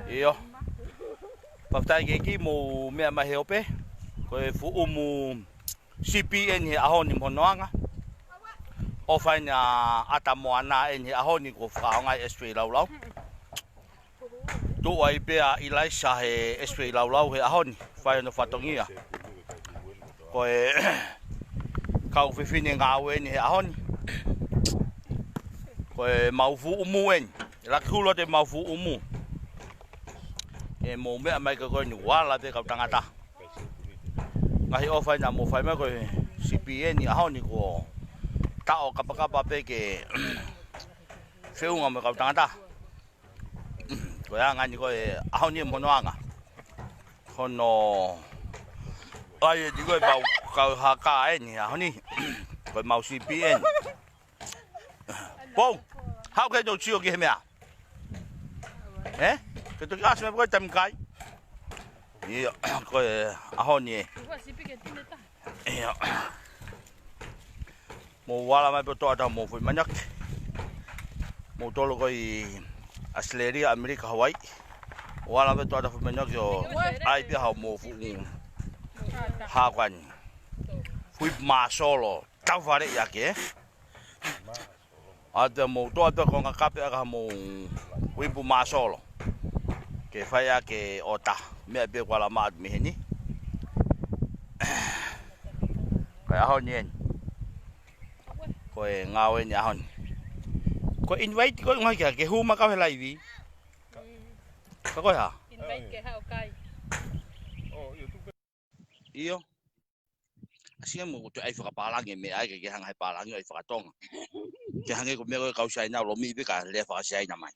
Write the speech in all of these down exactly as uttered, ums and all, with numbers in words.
ʻIo. Fakafetaʻi ki he ʻEiki mo e meʻa mai he ope. Ko e fuʻu ʻumu sipi eni he ʻaho ni mo hono anga. ʻOfa eni ʻa ʻAta mo ʻAna eni he ʻaho ni kuo fakaʻaongaʻi ʻe Sifei Laulau. Tuʻu ai pē ʻa ʻIlaisa he ʻe Sifei Laulau he ʻaho ni, fai hono fatongia. Ko e kau fefine ngāue eni he ʻaho ni. Ko e mau fuʻu ʻumu eni. ʻE laki hulu atu e mau fuʻu ʻumu. ʻE mou meʻa mai ka ko eni ʻoku ala pē kau tangata. Ngaahi ʻofa ena mou fai mai ko e sipi eni ʻaho ni kuo taʻo kapakapa pē ke feʻunga mo e kau tangata. Ko e anga ni ko e ʻaho ni mo hono anga. Hono ʻai eni ko e mau kau haka eni ʻaho ni. Ko e mau sipi eni. Pou, haʻu ke nou sio ki he meʻa. Ē? Ke toki ʻasi mai ko e taimi kai. ʻIo, ko e ʻaho ni ē. ʻIo. Mou ala mai pē ʻo toʻo atu hoʻomou foʻi manioki. Mou tolo ko ē ʻi ʻAositelēlia, ʻAmelika, Hawaiʻi. Mou ala mai pē ʻo toʻo atu foʻi manioki ʻo ʻai pē hoʻomou fuʻu hako eni. Fuʻu māsolo, tau fale ia ke. ʻA ia mou toʻo atu ko e ngakape ʻa ka mou uipu māsolo. Ke fai ʻaki ʻo ta meʻa pē kuo ala maʻu mei heni. Ko e ʻaho ni eni. Ko e ngāue ni ʻaho ni. Ko e invite ko e ngaahi kia ke hū mai kau he laivi. Ka ko e hā? Invite ke haʻu kai. ʻIo. ʻAsi mo ko e ʻai fakapālangi e meʻa ai ke ke hanga he pālangi ʻai fakatonga. Ke hangē ko e meʻa ko e kau Siaina ʻo lomi pē ka lea faka-Siaina mai.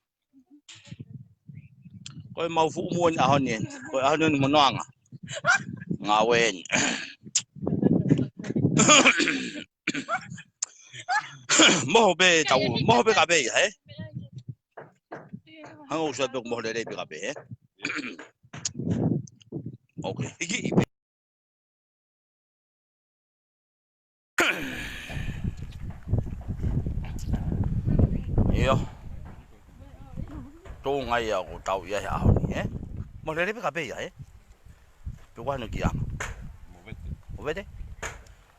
Ko e mau fuʻu ʻumu eni ʻaho ni eni. Ko e ʻaho ni eni mo hono anga. Ngāue eni. Moho pē tau, moho pē ka pē ia, ē? Hanga ʻo ʻusa pē moho lelei pē ka pē, ē? Ok, hiki ʻi pē. ʻIo. Tō ngai au ko tau ia he ʻaho ni, ē? Moho lelei pē ka pē ia, ē? Pe ko hano kia. Mo vete. Mo vete?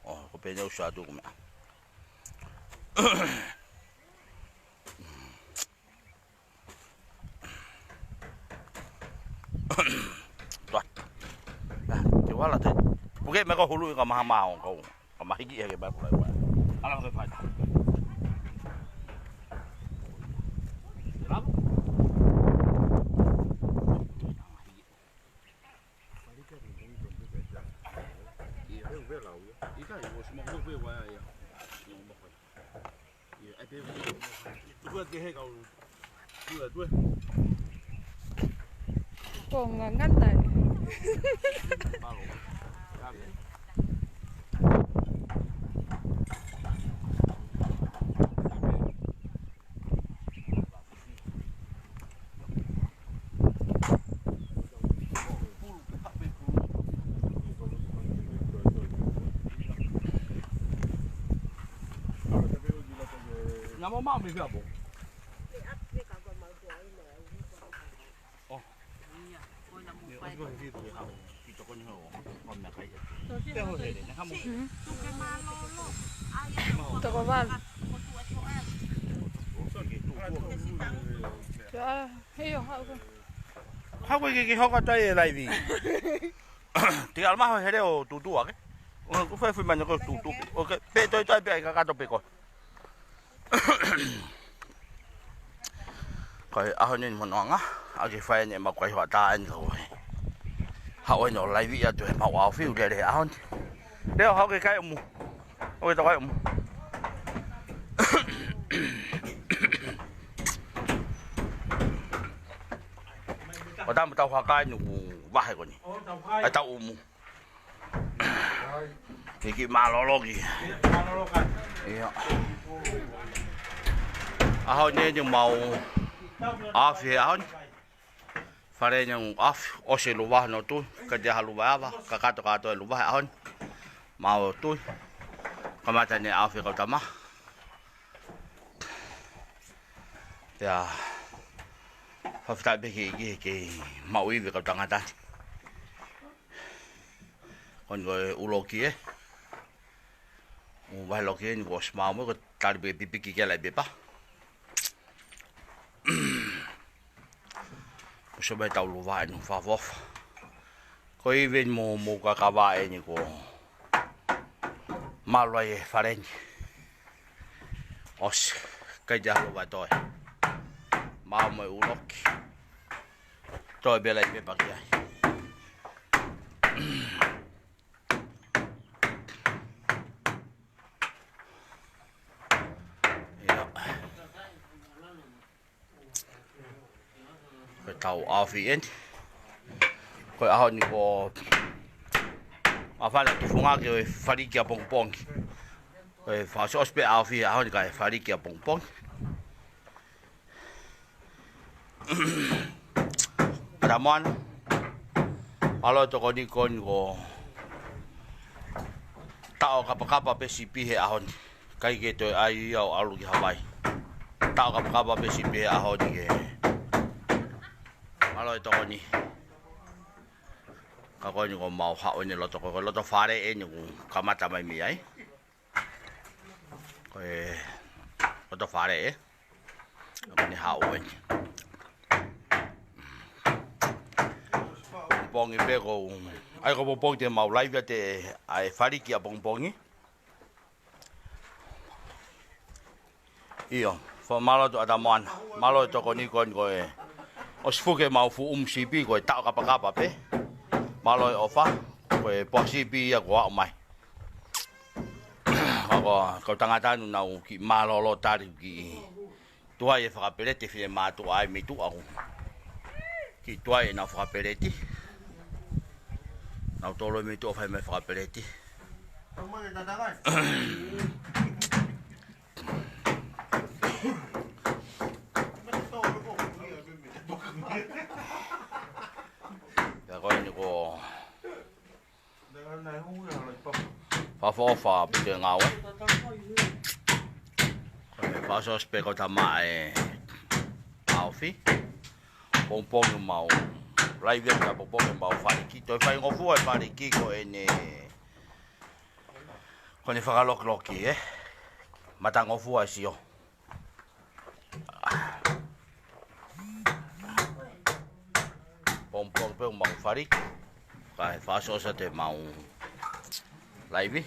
ʻO, ko pē ne ʻusa atu ko meʻa. Tuat. Ah, te wala te. Puke me ko hulu i ka maha mao ko. Ka mahiki e ke bai pulai bai. Ala ke fai. Lama. Ko ngangana. Namo mau mi fiapo. Oh. Toko valu. Ia, hei o, hau ko. Hau ko ke, ke hoko atu ai e laivi. Te alamaho he leo tutua ke. O, ko fai fui mani ko tutu. Ok, pe toi toi pe ai kakato pe ko. Ko e ʻaho ni mo hono anga, ʻa ke fai ni e makuai hoa tā eni ka ko e. Haʻu eni ʻo laivi atu he mau ʻaofi ʻo lele he ʻaho ni. Leo haʻu ke kai ʻumu. ʻO ke tau kai ʻumu. ʻO tau mo tau hakai nuku vahe ko eni. ʻAi tau ʻumu. Ke kiʻi mālōlō ki. Ia. ʻAho ni eni mau ʻaofi he ʻaho ni. Fale ni ʻaofi, ʻosi e luva no tui, ka te ha luva ava, kakato kātoa e luva he ʻaho ni. Mau tui. Kamata ni ʻaofi kau tama. ʻIa, fakafetaʻi pē ki he ʻEiki he kei maʻu ivi e kau tangata ni. Ko eni ko e ʻuluaki ē. ʻOku vahe loki eni kuo ʻosi maʻu mo e ko e tali pē pipiki ke laʻi pepa. Kuo ʻosi ʻomai e taulua eni, fakaʻofoʻofa. Ko e ivi eni mo, mo e kakava eni kuo malu ai e fale ni. ʻOsi, ʻikai te u ʻalu ʻo toe. Maʻu mo e ʻuluaki. Toe pē laʻi pepa ki ai. ʻIa. Ko e tau ʻaofi eni. Ko e ʻaho ni ko e ʻaho fale tufunga ke ʻo e faliki ʻapongipongi. Ko e fakaʻosiʻosi pē ʻaofi he ʻaho ni kae faliki ʻapongipongi. ʻAtamoana, mālō e tokoni ko eni ko e taʻo kapakapa pē sipi he ʻaho ni. ʻIkai ke toe ʻai ia ʻo ʻalu ki Havaii. Taʻo kapakapa pē sipi he ʻaho ni ke. Mālō e tokoni. Ka ko eni ko ʻemau haʻu eni loto, ko e loto fale eni ʻoku kamata mai mei ai. Ko e loto fale ē. Ka ko eni haʻu eni. Pongipongi pē ko, ʻai ko pongipongi te mau laivi ʻa e, ʻa e faliki ʻapongipongi. ʻIo, fakamālō atu ʻAtamoana, mālō e tokoni ko eni ko e. ʻOsi fuke ʻemau fuʻu ʻumu sipi ko e taʻo kapakapa pē. Mālō e ʻofa, ko e poa sipi ia kuo aʻu mai. Ka ko e kau tangata ni nau kiʻi mālōlō tali kiʻi tuai e fakapeleti finemātuʻa ʻi mei tuʻa ʻoku. Kiʻi tuai ʻenau fakapeleti. Nau tolo ʻi mei tuʻa fai mai fakapeleti. Ka ko eni ko e fakaʻofoʻofa pē ki he ngāue. Ko e fakaʻosiʻosi pē ko e tama e ʻaofi. Pongipongi mau laivi atu ʻapongipongi mau faliki. Toe faingofua e faliki ko eni. Ko eni fakalokiloki ē. Matangofua e sio. Pongipongi pē mau faliki. Kae fakaʻosiʻosi atu ʻemau laivi.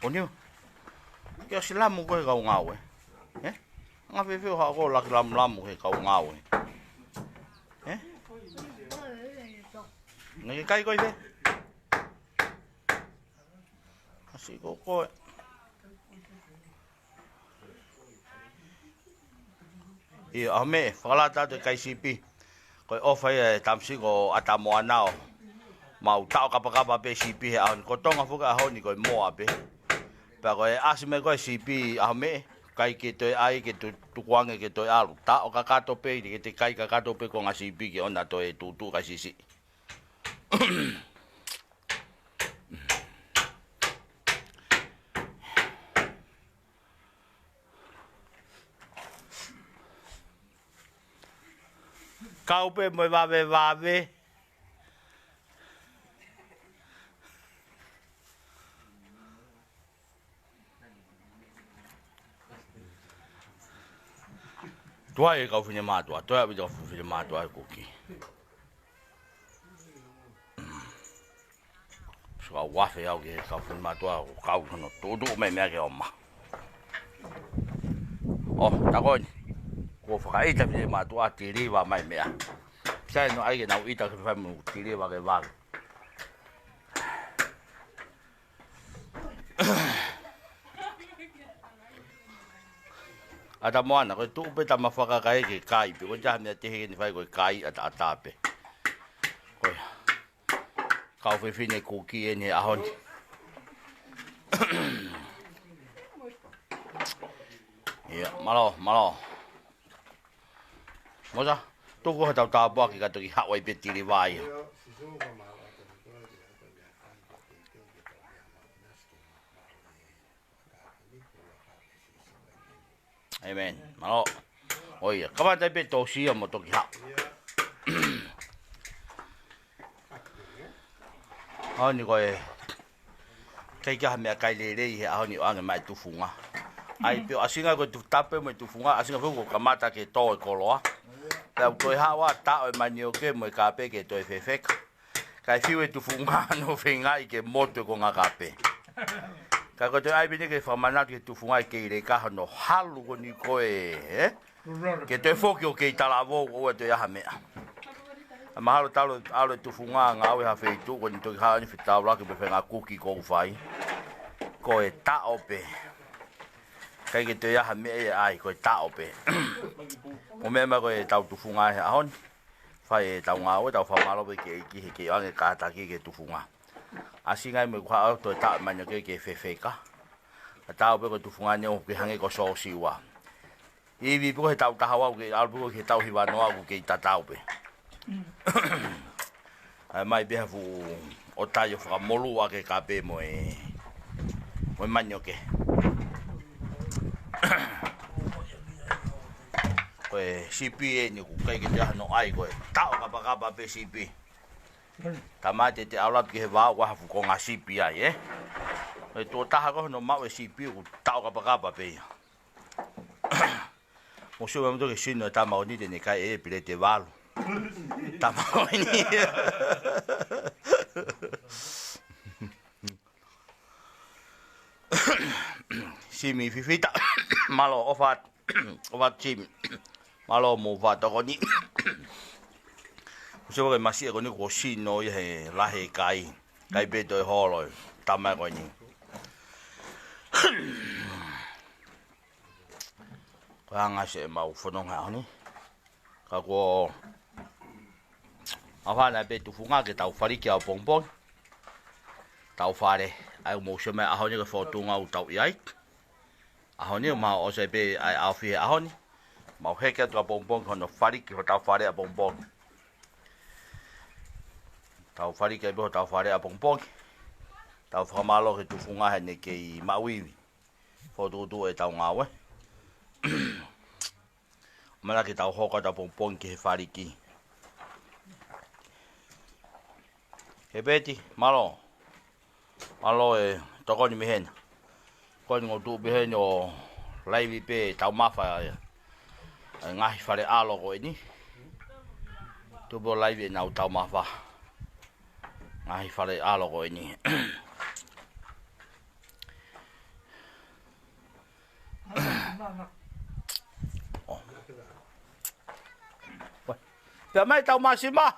Ko eni. Ke ʻosi lamu ko e kau ngāue. Ē? Ngā fēfē ʻo haʻu ʻo laki lamulamu he kau ngāue. Ē? Naʻe kai koe fē? ʻAsi ko koe. ʻIo, ʻaho meʻe, fakalata atu e kai sipi. Ko e ʻofa ia e tamasiʻi ko ʻAtamoana ʻo mau taʻo kapakapa pē sipi he ʻaho ni. Ko Tonga foki ʻaho ni ko e moa pē. Pea ko e ʻasi mai ko e sipi ʻaho meʻe, ʻikai ke toe ʻai ke tu-, tukuange ke toe ʻalu. Taʻo kakato pē, ke te kai kakato pē ko e ngaahi sipi ke ʻoua toe tuʻutuʻu kae siʻisiʻi. Kau pē mo e vavevave. Tuai e kau finemātuʻa, tuai ʻaupito e kau finemātuʻa e kuki. Sio au afe au ki he kau finemātuʻa, ʻoku kau hono tuʻutuʻu mai meʻa ke ʻomai. ʻO, tā ko eni. Kuo fakaʻita finemātuʻa, tiliva mai meʻa. Sai no ai ke nau ʻita ke fai mo tiliva ke vave. ʻAtamoana, ko e tuʻu pē tama fakakai ke kai pē, ko e taha meʻa te he ni fai ko e kai ʻataʻatā pē. Ko e kau fefine kuki eni he ʻaho ni. ʻIa, mālō, mālō. Mosa, tuku hotau tāpuaki ka toki haʻu ai pē tiliva ia. ʻIo, sisulu ka mālō atu ni ko e te atu ni a kai ke tau mea mau nasi ke mau mālō e. Ka ke ni ko ʻĒmeni. Mālō. ʻOia, kamata pē tōsia mo toki haʻu. ʻAho ni ko e ʻikai ke ʻi ai ha meʻakai lelei he ʻaho ni ʻo ʻoange mai e tufunga. ʻAi pē ʻo ʻasinga ko e tufu tape mo e tufunga, ʻasinga foki ko e kamata ke tō e koloa. Pea u toe haʻu ʻo taʻo e manioke mo e kape ke toe fefeka. Kae fiu e tufunga ʻo feingaʻi ke motu e konga kape. Ka ko e toe ʻai pē eni ke fakamanatu ki he tufunga ʻe kei leka hono halu ko eni ko e, ē? Ke toe foki ʻo kei talavou ʻoua toe ʻi ai ha meʻa. Mahalo talu ʻalu e tufunga ngāue ha feituʻu ko eni toki haʻu eni fetaulaki pē fenga kuki ʻoku ou fai. Ko e taʻo pē. ʻIkai ke toe ʻi ai ha meʻa ia ʻai, ko e taʻo pē. Ko e meʻa mai ko e tau tufunga he ʻaho ni. Fai e tau ngāue, tau fakamālō pē ki he ʻEiki he kei ʻoange kātaki ke tufunga. ʻAsinga ai mo e kuo haʻu ʻo toe taʻo e manioke ke fefeka. Ka taʻo pē ko e tufunga ni ʻoku hangē ko Siosiua. Ivi pē ko e taʻu taha ua ʻoku kei ʻalu pē ko e taʻu hiva noa ʻoku kei tatau pē. ʻAi mai pē ha fuʻu ʻotai ʻo fakamolū ʻaki e kape mo e, mo e manioke. Ko e sipi eni ʻoku ʻikai ke toe ʻi ai hano ʻai, ko e taʻo kapakapa pē sipi. Tamate te ʻalu atu ki he vao ʻoku ʻi ai ha fuʻu konga sipi ai, ē? Ko e tuʻo taha ko hono maʻu e sipi ʻoku taʻo kapakapa pē ia. Mou sio mai mo toki sino e tama ʻo ni te ne kai e pilete valu. Tama ʻo ni. Simi Fifita. Mālō ʻofa atu. ʻOfa atu Simi. Mālō mo e faʻa tokoni. Mou sio mai ko e masiʻi ko eni kuo sino ia he lahi e kai. ʻIkai pē toe holo e tama ko eni. Ko e anga ʻemau fononga he ʻaho ni. Ka kuo ʻofa ʻana pē tufunga ke tau faliki ʻapongipongi. Tau fale, ʻai ʻo mou sio mai ʻaho ni ko e fōtunga ʻoku tau ʻi ai. ʻAho ni ʻoku mau ʻosi pē ʻai ʻaofi he ʻaho ni. Mau heke atu ʻapongipongi hono faliki hotau fale ʻapongipongi. Tau faliki ai pē hotau fale ʻapongipongi. Tau fakamālō ki he tufunga heʻene kei maʻu ivi. Fokotuʻutuʻu e tau ngāue. Mana ke tau hoko atu ʻapongipongi ki he faliki. Hepeti, mālō. Mālō e tokoni mei hena. Ko eni ʻoku ou tuʻu pē heni ʻo laivi pē taumafa e, e ngaahi fale ʻalo ko eni. Tuʻu pē ʻo laivi ʻenau taumafa. Ngaahi fale ʻalo ko eni. ʻO. Pea mai tau māsima.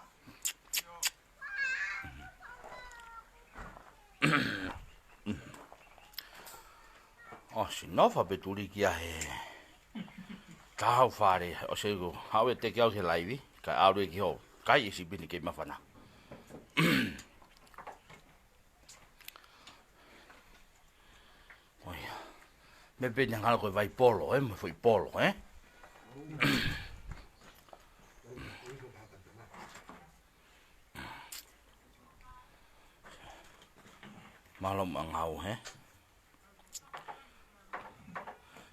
ʻOsi nofo pē tuliki ia he tau fale, ʻosi ʻeku haʻu ʻo teke au ki he laivi, kae ʻalu ia ki hoʻo kai e sipi ni kei māfana. ʻOia. Meʻa pē eni hangē ko e vai polo, ē, mo e foʻi polo, ē? Mālō mo e ngāue, ē?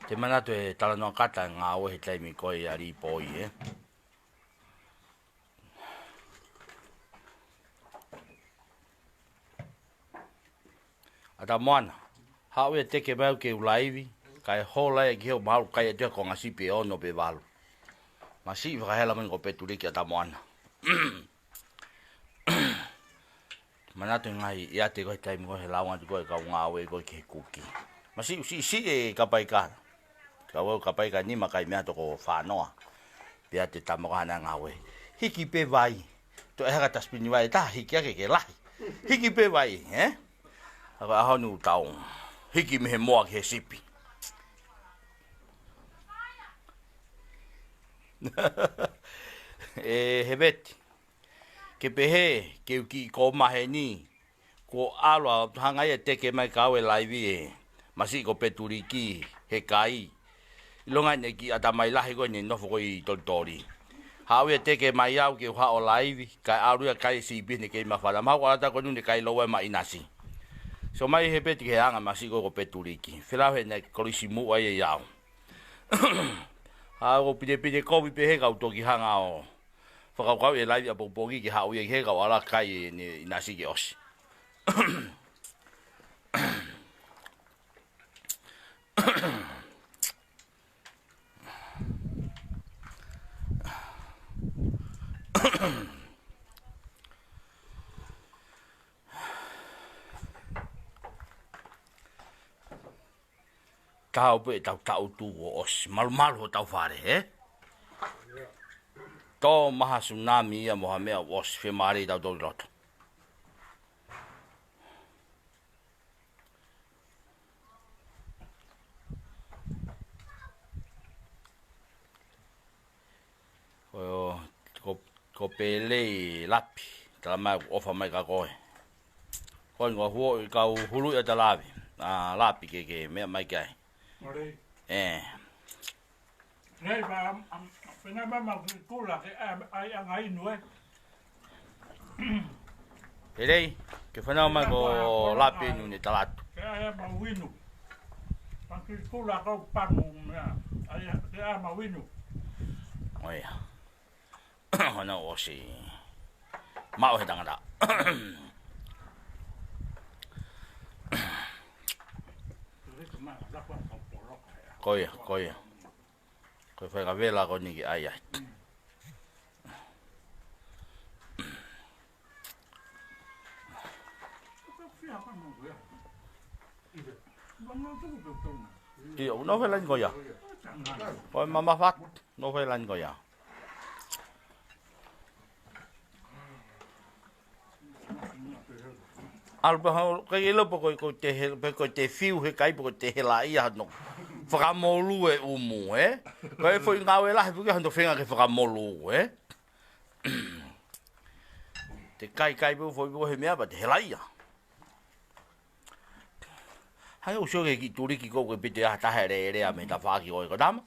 Te u manatu e talanoa kata e ngāue he taimi ko ē ʻa Lipoi, ē? ʻAtamoana, haʻu ia ʻo teke mai au ke u laivi, kae hola ia ki hoʻo malu kai atu ia ko e ngaahi sipi ʻe ono pe valu. Masiʻi fakahela mai ko Petuliki ʻAtamoana. Manatu e ngaahi ʻiate ko ē he taimi ko ē he launga atu ko ē e kau ngāue ko ē ki he kuki. Masiʻi siʻisiʻi e kapaika. Kau au kapaika nima kai meʻa toko fā noa. Pea te tama ko hana ngāue. Hiki pē vai. Toe haka tasipini vai ʻe taha hiki ake ke lahi. Hiki pē vai, ē? Haka ʻaho ni ʻoku tau hiki mei he moa ki he sipi. ʻE Hepeti. Ke pehē, ke u kiʻi kō maheni, kuo ʻalu ʻo hanga ia ʻo teke mai kiate au e laivi ʻe masiʻi ko Petuliki he kai. ʻIlonga ʻene kiʻi ʻatamai lahi ko ē ʻene nofo ko ē ʻi Tolitoli. Haʻu ia ʻo teke mai au ke u haʻu ʻo laivi, kae ʻalu ia ʻo kai e sipi ni kei māfana. Mahalo ʻoku ʻalu atu ko eni ʻene kai lou ai maʻinasi. Sio mai Hepeti ki he anga masiʻi ko ē ko Petuliki. Felau heʻene kolisi muʻa ia ʻiate au. ʻA, ʻoku ou pinepine kovi pē he kau toki hanga ʻo fakakaukau e laivi ʻapongipongi ke haʻu ia ki he kau ala kai ʻe ne ʻinasi ke ʻosi. Taha pē ʻetau taʻutu kuo ʻosi. Malumalu hotau fale, ē? Tō mai ha sunami ia mo ha meʻa kuo ʻosi, fiemālie tautolu ʻi loto. Ko, ko, ko Pelei Lapi, tala mai ʻoku ʻofa mai kia koe. Ko eni ko huo i kau hulu ia talavi. ʻA, Lapi ke, ke meʻa mai ki ai. Morei. ʻE. Nei, pa, am, am, pena ma ma kula ke ai, ai anga inu, ē. Pelei, ke fanau mai ko Lapi inu ne tala atu. Ke ai ma winu. Pa ki kula kau pangu mea. Ai, ke ai ma winu. ʻOia. Hana ʻosi. Maʻu he tangata. Ko ia, ko ia. Ko e fai ka vela ko eni ke ai ai. ʻIo, ʻoku nofo he laini ko ia. Ko e mamafa atu, nofo he laini ko ia. ʻAlu pē hau, kai ʻilo pe ko, ko te he, pe ko te fiu he kai pe ko te hela ia hano. Fakamolū e ʻumu, ē? Ko e foʻi ngāue lahi pē ke hano feinga ke fakamolū, ē? Te kai kai pē foʻi pē he meʻa pea te hela ia. Hai ʻoku sio ki he kiʻi tuliki ko ē pē te ʻai ha taha ʻe lele mei tafaʻaki ʻo e ko tama.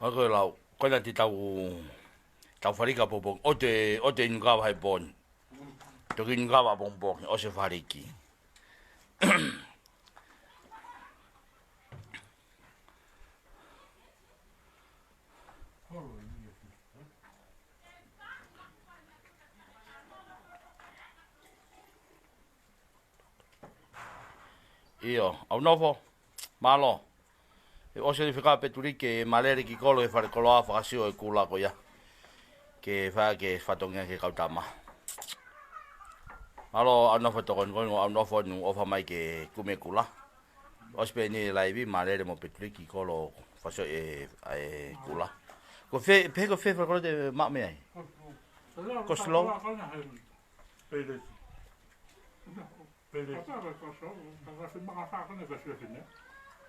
ʻA ko e lau, ko ena te tau, tau fali ka pongipongi, ʻoua te, ʻoua te inu kava he pō ni. Toki inu kava pongipongi, ʻosi e fali ki. ʻIo, ʻaunofo, mālō. ʻE ʻosi e fika Petuliki ke mālele ki kolo he fale koloa fakasio e kula ko ia. Ke fai ke fatongia ki he kau tama. Mālō, ʻaunofo tokoni ko eni, ʻaunofo ʻoku ʻofa mai ke kumi e kula. ʻOsi pē eni e laivi, mālele mo Petuliki ki kolo fakasio e, e kula. Ko fē, pehē ko fē fale koloa te maʻu mei ai? Ko Slow.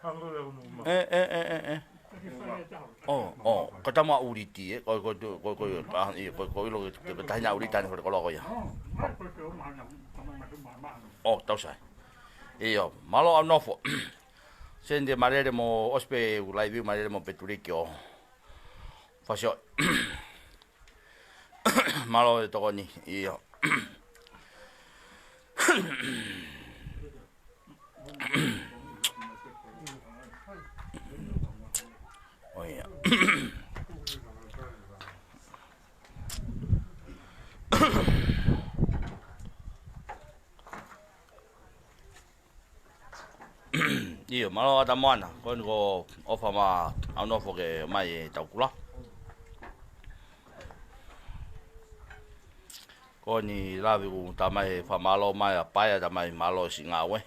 ʻE, ʻe, ʻe, ʻe, ʻe. ʻO, ʻo, ko tama ʻuliti, ē, ko, ko, ko, ko, ko, ah, ʻi, ko, ko ʻilo ke, ke, ke tahina ʻulita ni fale koloa ko ia. ʻO, tau sai. ʻIo, mālō ʻaunofo. Sende mālele mo ʻosi pē ʻeku laivi mālele mo Petuliki ʻo fakasio. Mālō e tokoni, ʻio. ʻOia. ʻIo, mālō ʻAtamoana, ko eni ko ʻofa mai ʻaunofo ke mai e tau kula. Ko eni lave ʻoku tala mai fakamālō mai ʻa Paea, tala mai mālō siʻi ngāue.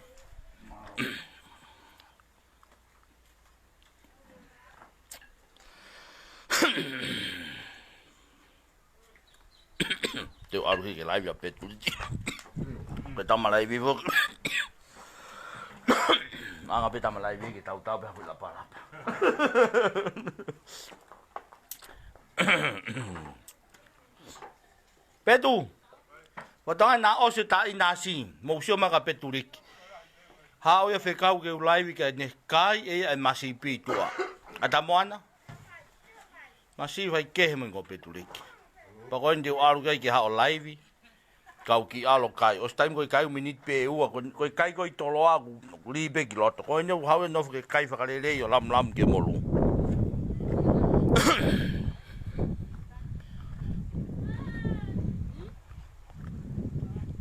Te u ʻalu hiki ke laivi ʻa Petuliki. Ko e tama laivi foki. Anga pē tama laivi ke tautau pē ha foʻi lapalapa. Petu. Fatongia naʻa ʻosi e taʻi nasi. Mou sio mai kia Petuliki. Haʻu ia fekau ke u laivi ka ne kai ʻe ia e masipi tuʻa. ʻAtamoana. Masipi fai kehe mo ko Petuliki. Pea ko eni te u ʻalu ki ai ke haʻu ʻo laivi. Kau kiʻi ʻalu ʻo kai. ʻOsi taimi ko e kai miniti pē ʻe ua, ko, ko e kai ko ē ʻi Toloa kuo, kuo lī pē ki loto. Ko eni ʻoku haʻu ʻo nofo ke kai fakalelei ʻo lamulamu ke molū.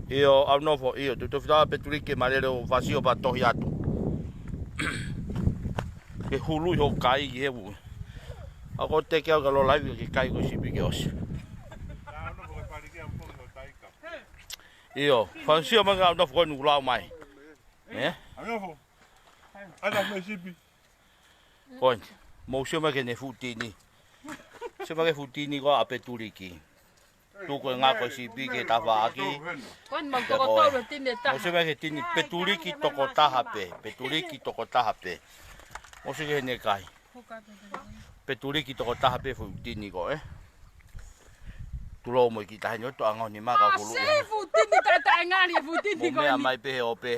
ʻIo, ʻalu ʻo nofo, ʻio, tuʻutuʻu fitā Petuliki ke malele ʻo fāsio pea tohi atu. Ke hului hoʻo kai ki he vū. ʻA ko e teke au ka lo laivi ke kai ko e sipi ke ʻosi. ʻIo, fāsio mai ka ʻalu ʻo nofo ko eni kuo lau mai. ʻE? ʻAlu ʻo nofo. ʻAlu ʻo nofo sipi. Ko eni, mou sio mai ki heʻene fuʻu tini. Sio mai ki he fuʻu tini ko ē ʻa Petuliki. Tuku e ngako e sipi ki he tafaʻaki. Ko eni mau toko tolu tini ʻe taha. Mou sio mai ki he tini, Petuliki toko taha pē. Petuliki toko taha pē. Mou sio ki heʻene kai. Petuliki toko taha pē fuʻu tini ko ē. Tulou mo e kiʻi taʻahine ʻo toʻanga ʻo nima ka kulu. Masi fuʻu tini taʻetaʻengali e fuʻu tini ko eni. Mou meʻa mai pē he ope.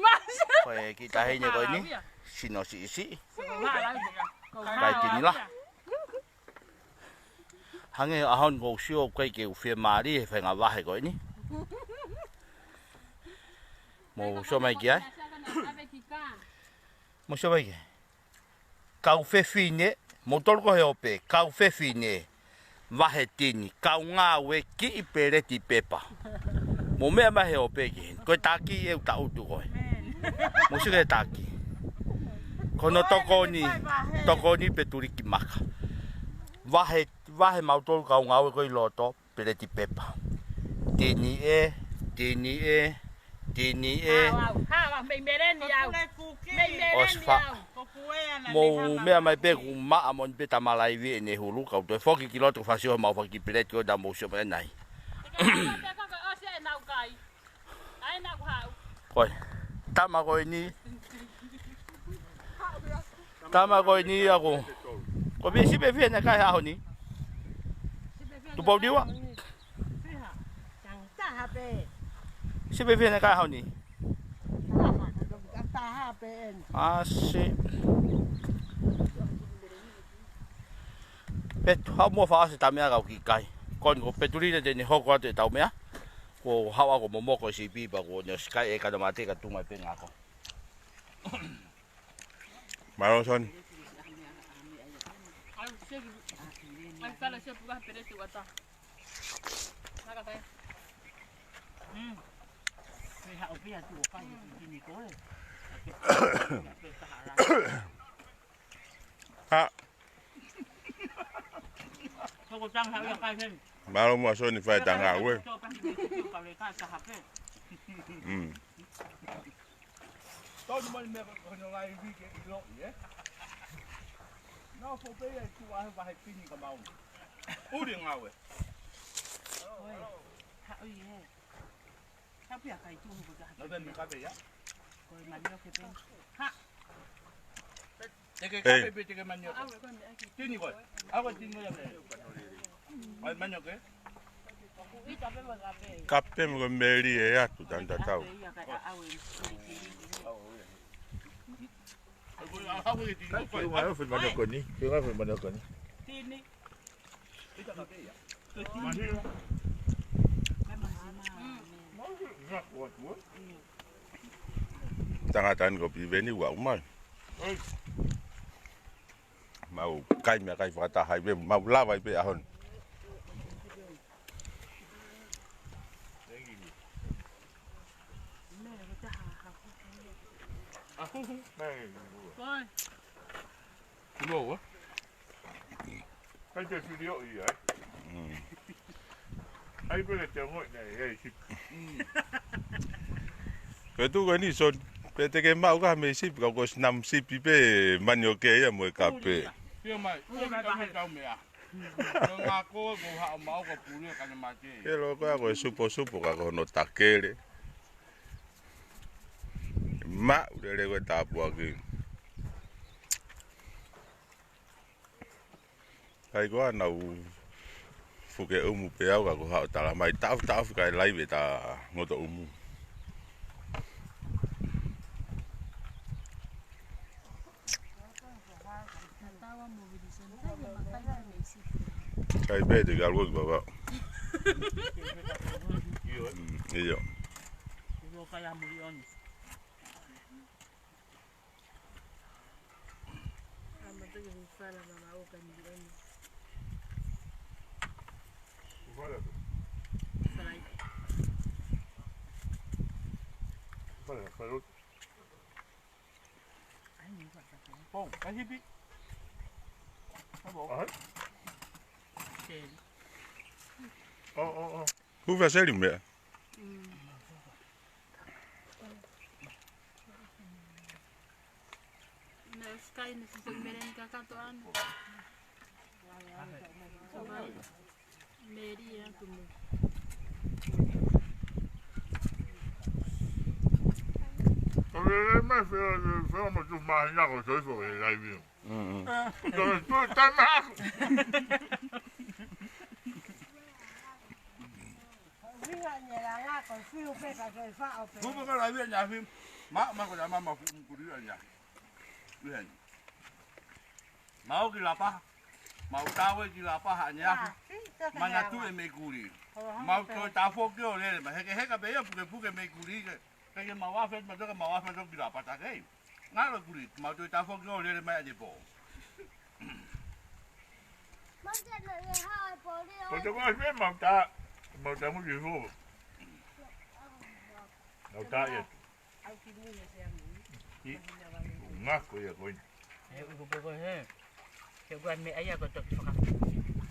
Masi. Ko e kiʻi taʻahine ko eni. Sino siʻisiʻi. Kai tini la. Hangē ʻaho ni ʻoku ou sio ʻoku ʻikai ke u fiemālie he faʻahinga vahe ko eni. Mou sio mai ki ai. Mou sio mai ki ai. Kau fefine, mou tolu ko ē he ope, kau fefine, vahe tini, kau ngāue kiʻi peleti pepa. Mou meʻa mai he ope ki heni, ko e taki ʻe u taʻutu ko ē. Mou sio ki he taki. Ko hono tokoni, tokoni Petuliki Maka. Vahe, vahe mautolu kau ngāue ko ē ʻi loto, peleti pepa. Tini ē, tini ē, tini ē. Hao au, hao au, mei meleni au. Mei meleni au. ʻOsi fa. Mou meʻa mai pē kuo maʻa moʻoni pē tama laivi ʻene hulu, kau toe foki ki loto fāsio homau fakapeleti ko ē naʻa mou sio mai ai. Ko e tama ko eni. Tama ko eni ʻaku. Ko e sipi ʻe fiha naʻe kai he ʻaho ni? Tupou Liua. Sipi ʻe fiha naʻe kai he ʻaho ni? ʻAsi. Petu, haʻu muʻa fakaʻosi e tama ia kau kiʻi kai. Ko eni ko Petuliki te ne hoko atu e tau meʻa. Kuo haʻu ʻaku momoko e sipi pea kuo ne ʻosi kai e kata mate ka tuʻu mai pē ngako. Mālō Soni. Ha. Mālō muʻa Soni fai e ngāue. Mm. Tonu mai meʻa ko hono laivi ke ʻiloʻi, ē? Nofo pē ia ʻi tuʻa he vahe pini ka mau. ʻUli ngāue. Oi, haʻu ē. Haʻu pē ʻa kai tuʻu ko taha. Nau pē me kape ia. Ko e manioke pē. Ha. Teke kape pē teke manioke. Tini ko ē. ʻAu ko e tini ko ē ia pē. Ko e manioke. Kape mo ko e meli ʻe atu tanta tau. Kai ke ua ʻo fai manioke ni. Ke ua ʻo fai manioke ni. Tini. Tangata ni ko Piveni ua umai. Mau kai meʻakai fakataha ai pē, mau lava ai pē ʻaho ni. Kulo, ē? Kai te filio ia, ē? Mm. Ai pele te ngoi nei, ē, sipi. Mm. Pe tu ko ni son, pe te ke mau ka mei sipi, ka ko sinam sipi pē manioke ia mo e kape. Ia mai, ia mai ka me tau meʻa. Ko ngā ko, ko haʻo mau ka pule ka ne mate. Ke lo ko ko e supo supo ka ko hono takele. Maʻu lele ko e tāpuaki. Kai ko ā nau fuke umu pē au ka ko haʻo tala mai taʻofi taʻofi kai laive ta ngoto umu. Kai pē te ke alu ki vavau. ʻIo. Mm, ʻio. Kuo kai a muli oni. A ma toki hufala ma ma o kai muli oni. Hufala tu. Hufala i. Hufala, hufala. Pong, kai hipi. Abo. Ai. Seli. Oh, oh, oh. Hufa seli meʻa. Mm. Na sky na sisi meleni kakato anu. Meri ia tumu. Ko le le mai fea, fea mo tu mahi na ko toi fo e live. Mm, mm. Ko tu tama. Vinga ni la la ko fiu pe ka toi fa o pe. Kupu ka live ni a fi. Ma, ma ko la ma ma fu kuri ni a. Live ni. Mau ki Lapaha. Mau tau e ki Lapaha ʻaneafi. Manatu e meikuli. Mau toe tafoki ʻo lele mai. Hekeheka pē ia pukepuke meikuli ke. Ke mau afe, mau toka mau afe toka ki Lapaha takei. Ngalo kuli, mau toe tafoki ʻo lele mai ʻanepō. Ko te kua fē mau tā, mau tā muti fō. Mau tā ia. Au ki mui e sea mui. I, ngako ia ko ina. E uku poko he. Ke ua meʻa ia ko toki faka-,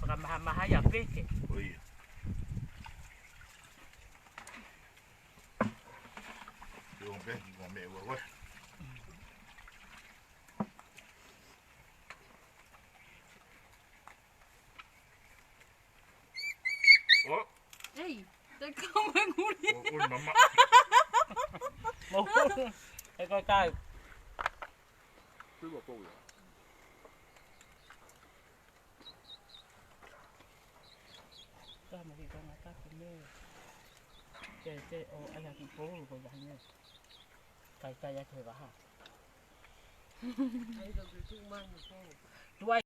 fakamahamaha ia peke. Ko ia. Ke ua peke, ua meʻa ua ua. Oh. Ei, te kau mai kuli. Oh, ui, mama. Mau. E ko kai. Tui wa pou ia. Ka mo ki kona ka ki me. Ke, ke, o, ai a ki pou, ko ia ne. Kai, kai a ke waha. Ai, ko ki tu mai mo pou. Tuai.